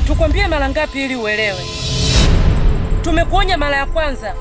Tukwambie mara ngapi ili uelewe? Tumekuonya mara ya kwanza.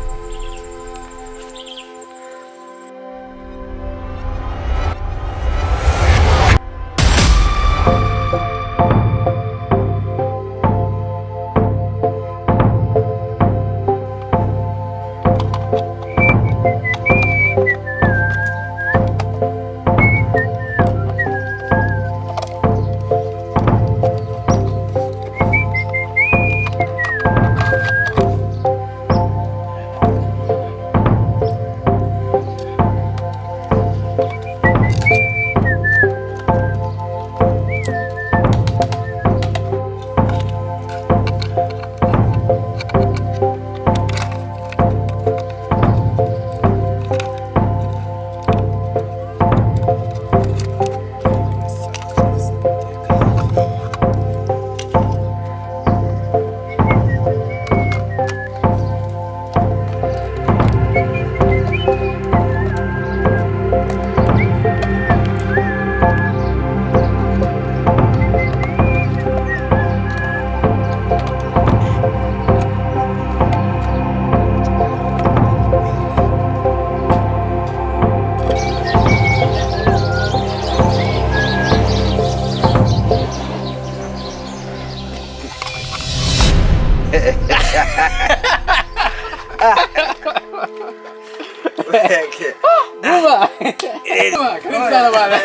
Karibu sana bwana.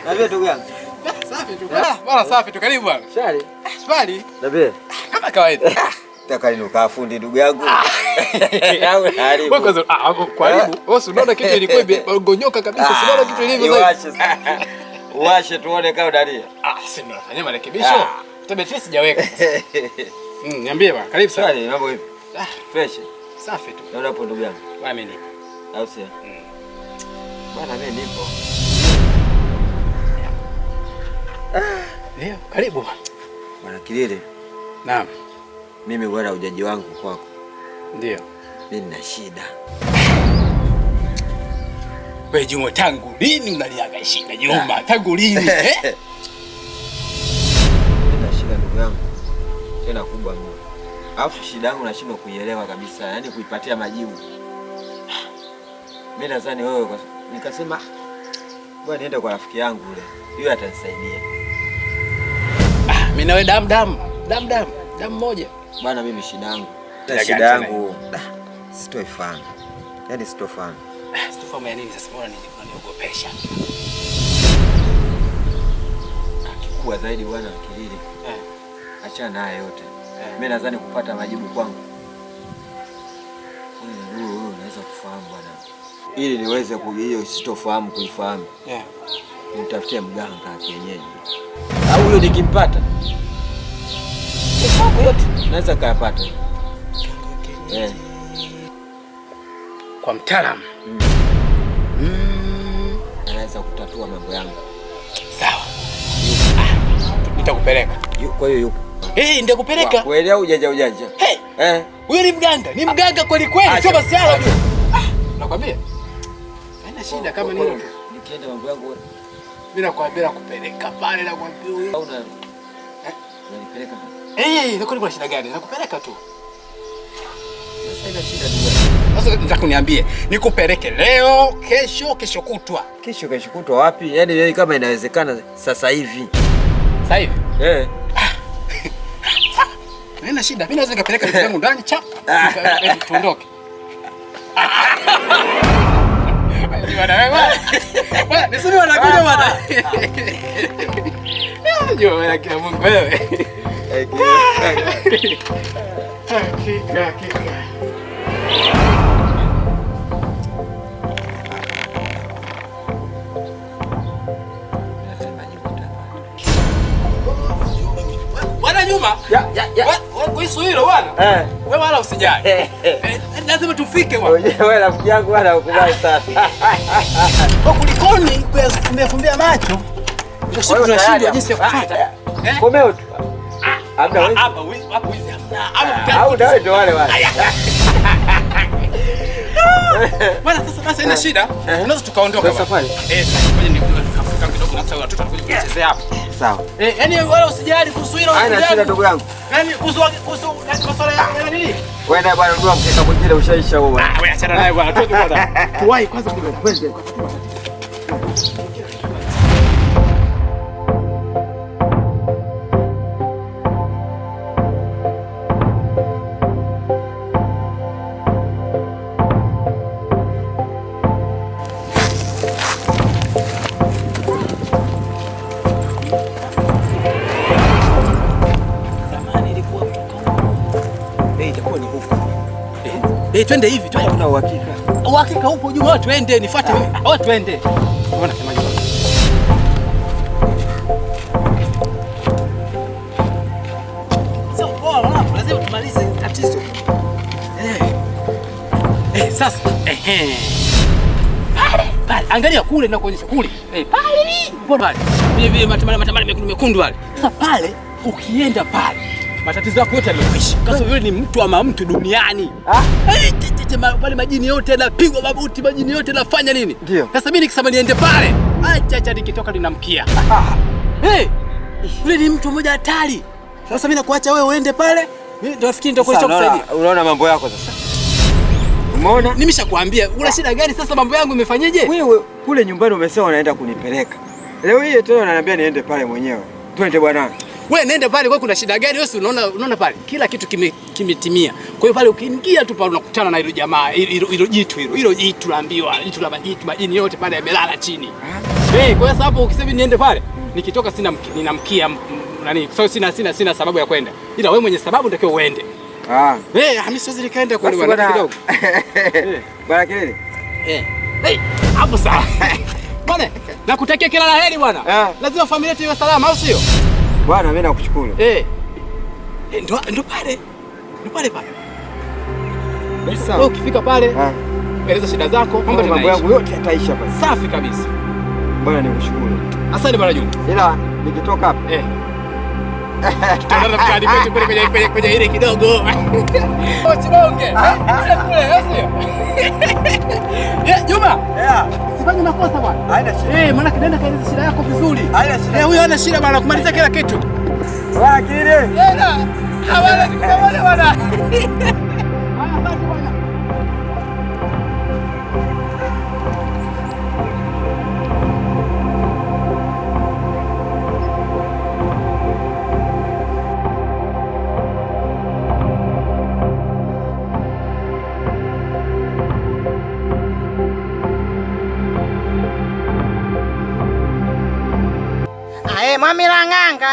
Niambie ndugu yangu. Safi tu. Bwana safi tu, karibu bwana. Shari. Shari. Niambie. Kama kawaida. Nataka ninuka fundi ndugu yangu. Karibu. Wewe kwanza karibu. Wewe unaona kitu ilikuwa imegonyoka kabisa. Si unaona kitu ilivyo sasa. Uwashe tuone kama unalia. Si ndio nafanyia marekebisho. Hata sijaweka sasa. Niambie bwana. Karibu sana. Shari, mambo vipi? Fresh. Safi tu. Naona hapo ndugu yangu. Bwana mimi nipo. Au sio? Bwana mimi nipo. Ndio, karibu. Bwana Kilile. Naam. Mimi bwana ujaji wangu kwako. Ndio. Mimi nina shida. Wewe Juma, tangu lini unaliaga shida Juma? Tangu lini? Eh? Nina shida ndugu yangu. Tena kubwa mno. Alafu shida yangu nashindwa kuielewa kabisa, yaani kuipatia majibu. Mimi nadhani wewe nikasema bwana niende kwa rafiki yangu yule. Yule atanisaidia. Mimi na wewe damu damu. Damu damu. Damu moja. Bwana mimi shida yangu. Shida yangu sitoifahamu. Yaani sitofahamu. Sitofahamu ya nini sasa? Mbona unaniogopesha? Kikubwa zaidi bwana Kilili. Achana naye yote. Mimi nadhani kupata majibu kwangu. Wewe unaweza kufahamu bwana. Ili niweze hiyo sitofahamu kuifahamu. Nitafutie mganga kienyeji. Au huyo nikimpata. Mambo yote naweza kuyapata. Kwa mtaalamu. Anaweza kutatua mambo yangu. Sawa. Nitakupeleka. Kwa hiyo yupo. Nitakupeleka. Kweli au ujanja ujanja? Hey. Huyo ni mganga, ni mganga kweli kweli, sio masiara huyo. Nakwambia. Haina shida kama ni hiyo. Nikienda mambo yangu mimi nakwambia nakupeleka pale, nakwambia wewe. Au una unanipeleka? Niko kuna shida gani? Nakupeleka tu. Sasa ina shida ndugu. Sasa nataka uniambie, nikupeleke leo, kesho, kesho kutwa. Kesho kesho kutwa wapi? Yaani kama inawezekana sasa hivi. Sasa hivi? Haina shida. Mimi naweza nikapeleka vitu vyangu ndani chap. Tuondoke. bwana wewe. Bwana, niseme wanakuja bwana. Jua wewe kia Mungu wewe. Hakika hakika. Bwana Juma. Ya. Kuhusu hilo bwana. Wewe wala usijali. Lazima tufike bwana. Wewe rafiki yangu bwana ukubali sana. Kwa kulikoni kuyafumbia macho. Ndio tunashindwa jinsi ya kupata. Komeo tu. Hamna wewe. Hapa wizi, hapa wizi hamna. Hapa au ndio ndio wale wale. Bwana sasa basi haina shida. Tunaweza tukaondoka bwana. Safari. Ngoja nikutoka kidogo na sasa watoto wanakuja kuchezea hapa. Sawa. Yaani wala usijali kuhusu hilo. Haina shida ndugu yangu. Yaani kuhusu masuala ya nini? Wewe naye bwana ndio mkeka mwingine ushaisha huo bwana. Wewe achana naye bwana. Twende bwana. Tuwahi kwanza kidogo. Twende. Twende hivi, twende. Una uhakika? Uhakika upo juu, watu twende, nifuate wewe. Watu twende. Unaona semaje? Sio poa hapo, lazima tumalize tatizo. Sasa Pale, pale, angalia kule na kuonyesha kule. Pale, mbona pale? Vile vile matamani mekundu mekundu pale. Sasa pale ukienda pale matatizo yako yote yamekwisha. Kwa sababu yule ni mtu ama mtu duniani. Pale majini yote yanapigwa mabuti, majini yote yanafanya nini? Ndio. Sasa mimi nikisema niende pale, acha nikitoka ninamkia. Yule ni mtu mmoja hatari. Sasa mimi nakuacha wewe uende pale. Mimi ndio nafikiri ndio kulisha. Unaona mambo yako sasa. Umeona? Nimeshakwambia, una shida gani sasa mambo yangu imefanyeje? Wewe kule nyumbani umesema unaenda kunipeleka. Leo hii tena unaniambia niende pale mwenyewe. Twende bwana. Wewe nenda pale, kwa kuna shida gani? Wewe unaona pale kila kitu kimetimia. Kwa hiyo pale ukiingia tu pale unakutana na hilo jamaa, hilo jitu hilo. Hilo jitu laambiwa, jitu la majitu, majini yote pale yamelala chini. Kwa hiyo sasa hapo ukisema niende pale, nikitoka sina ninamkia nani? So sina sababu ya kwenda. Ila wewe mwenye sababu ndio uende. Mimi siwezi nikaenda kwa bwana kidogo. Bwana Kilele. Hapo sawa. Bwana, nakutakia kila la heri bwana. Lazima familia yetu iwe salama, au sio? Bwana mimi nakushukuru. Ndo pale. Ndo pale pale. Wewe ukifika pale, eleza shida zako, mambo yangu yote yataisha pale. Safi kabisa. Bwana nikushukuru. Asante bwana Juma. Ila nikitoka hapa tutaonana mtaani kwetu kule kwenye ile kidogo. Chibonge. Kule sio? Juma. Usifanye makosa bwana. Haina shida. Maana nenda kaeleza shida yako vizuri. Haina shida. Huyo hana shida bwana, kumaliza kila kitu. Bwana Kilele. Bwana nikuona bwana. Haya asante bwana. Ae mwamila nganga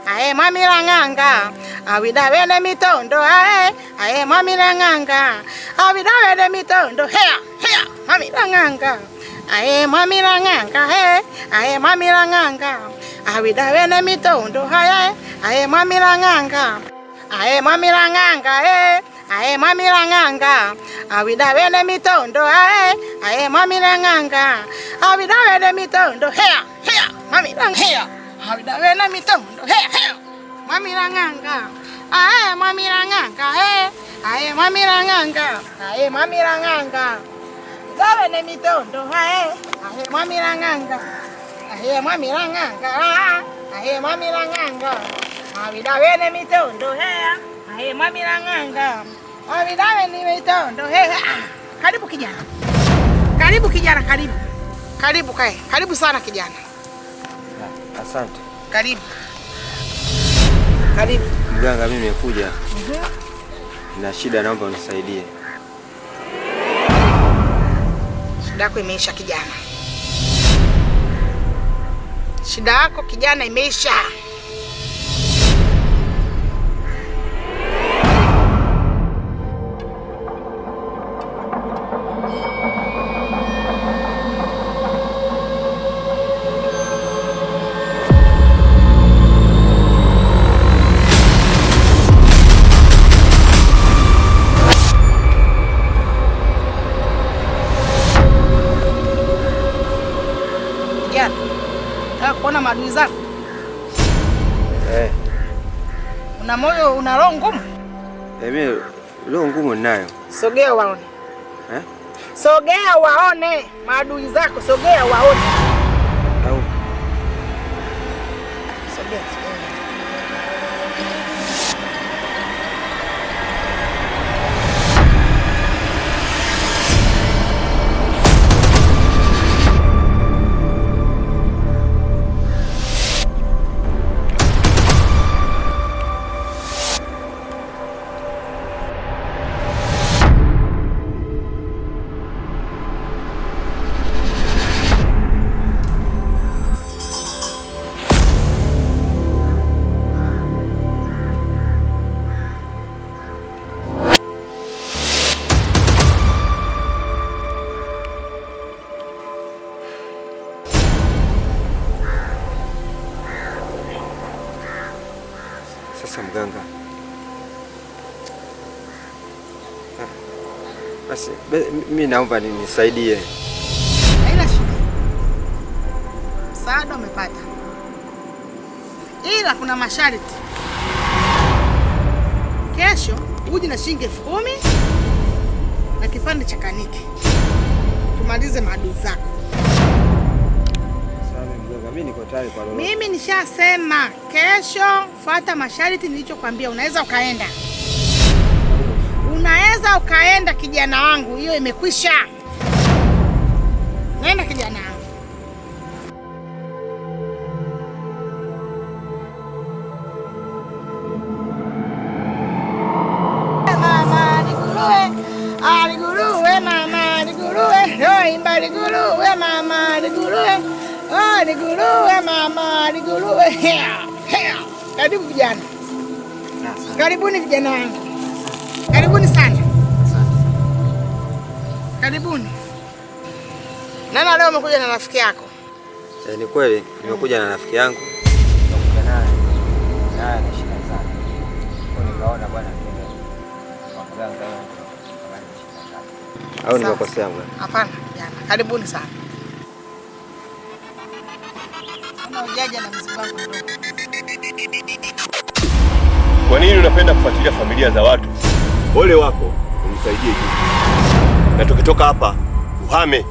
ae mwamila nganga awida wene mitondo ae ae mwamila nganga awida wene mitondo hea hea mwamila nganga ae mwamila nganga ae mwamila nganga awida wene mitondo ae ae mwamila nganga ae mwamila nganga ae mwamila nganga awida wene mitondo ae ae mwamila nganga awida wene mitondo hea hea mwamila hea awida wene mitondo hea hea mwamila nganga ae mwamila nganga ae mwamila nganga ae mwamila nganga wene mitondo ae ae mwamila nganga ae mwamila nganga ae mwamila nganga awida wene mitondo hea ae mwamila nganga awida wene mitondo hea. Karibu kijana. Karibu kijana, karibu. Karibu kae. Karibu sana kijana. Asante. Karibu. Karibu. Mganga, mimi nimekuja. Na shida, naomba unisaidie. Shida yako imeisha kijana. Shida yako kijana imeisha. Kijana, nataka kuona maadui zako. Eh. Una moyo, una roho ngumu? Mimi roho ngumu ninayo. Sogea waone. Eh? Sogea waone maadui zako, sogea waone. Au. Sogea, sogea. Sasa mganga, basi mimi naomba nisaidie. Haina shida, msaada umepata, ila kuna masharti. Kesho uje na shilingi 10,000 na kipande cha kaniki, tumalize maadui zako. Mimi niko tayari kwa lolote. Mimi nishasema kesho fuata masharti nilichokuambia. Unaweza ukaenda. Unaweza ukaenda kijana wangu, hiyo imekwisha. Nenda kijana wangu. Mama liguruwe, aliguruwe mama liguruwe, oh imba liguruwe mama liguruwe. Oh, liguruwe mama, liguruwe. Karibu vijana. Karibuni vijana wangu. Karibuni sana. Karibuni. Nana leo umekuja na rafiki yako? Ni kweli nimekuja na rafiki yangu. Nimekuja naye. Naye ana shida zake. Kwa nikaona bwana niende kwa mganga yeye ana shida zake. Au nimekosea mganga? Hapana, vijana. Karibuni sana. Ujaja na mzigo wako mdogo. Kwa nini unapenda kufuatilia familia za watu? Ole wako, unisaidie juu. Na tukitoka hapa, uhame.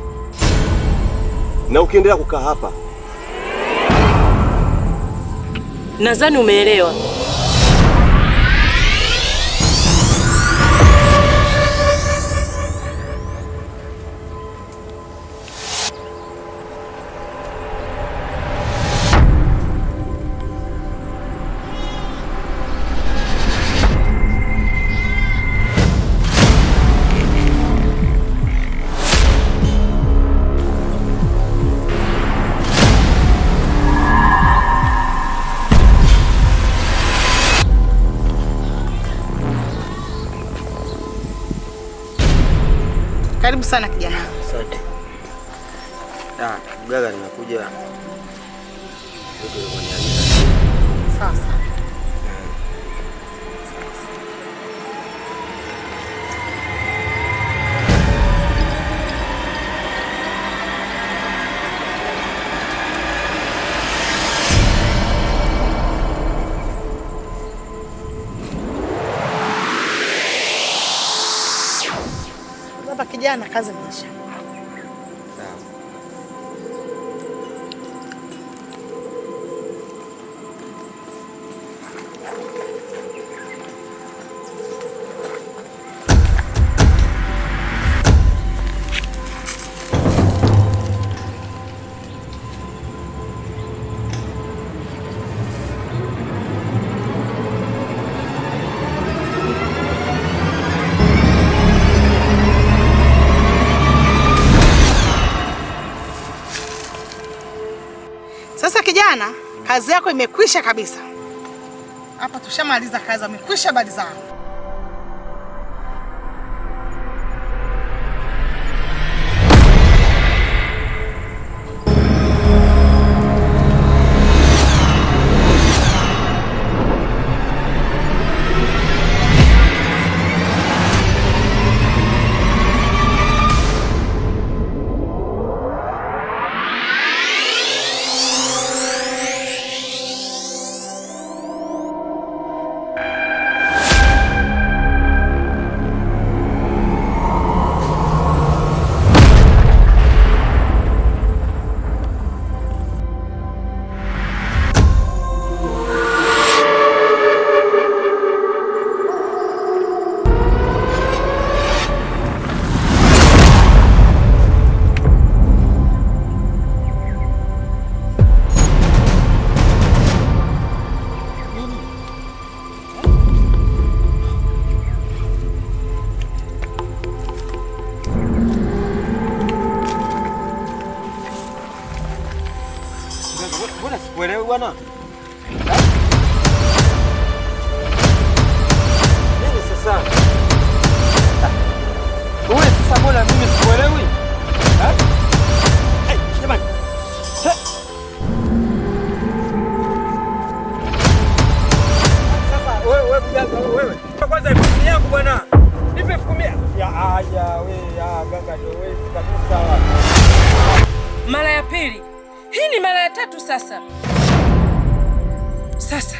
Na ukiendelea kukaa hapa. Nadhani umeelewa. Karibu sana kijana. Asante. Mganga nimekuja. Sawa sawa. Kijana, kazi imeisha. Sawa. Kijana, kazi yako imekwisha kabisa. Hapa tushamaliza kazi, wamekwisha habari zao. Mbona sikuelewi bwana? Nini sasa? Wewe sasa mbona mimi sikuelewi? Eh? Hey, jamani. Sasa wewe mganga wewe. Kwanza 10,000 yangu bwana. Nipe 10,000. Ya aya wewe ya ganga ndio wewe kabisa. Mara ya pili. Hii ni mara ya tatu sasa. Sasa